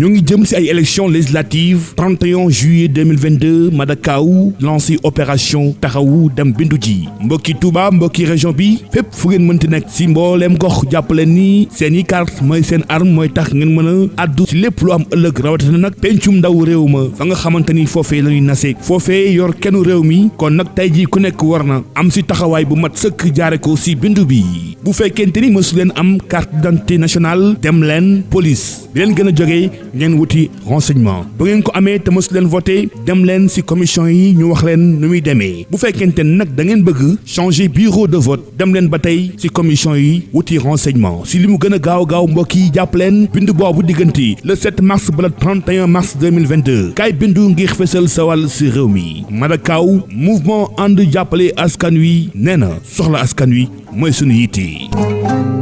ñu ngi jëm ci ay élections législatives 31 juillet 2022 Madakaw lancé opération taxawu dem bindu ji mbokki Touba mbokki région bi fépp fu ngeen mënti nekk ci mbooleem gox jàppaleen ni seen i carte mooy seen arme mooy tax ngeen mën a addu ci lépp lu am ëllëg rawatina nag pencum ndaw réew ma fa nga xamante ni foofee la ñuy nasee foofee yor kennu réew mi kon nag tey jii ku nekk war na am ci taxawaay bu mat sëkk jaare ko ci bindu bi bu fekkente ni mësu leen am carte d'identité nationale dem leen police bi leen gën a jógee ngeen wuti renseignement bu ngeen ko amee te mësu leen voté dem leen ci commission yi ñu wax leen nu muy demee bu fekkente nag da ngeen bëgg changer bureau de vote dem leen ba tey ci commission yi wuti renseignement ci li mu gën a gaaw mbokk yi jàpp leen bindu boobu diggante le 7 mars ba le 31 mars 2022 kaay bindu ngir fësal sa wàll ci réew mi Madakaw mouvement ànd jàppale askan wi nee na soxla askan wi mooy sunu yitte.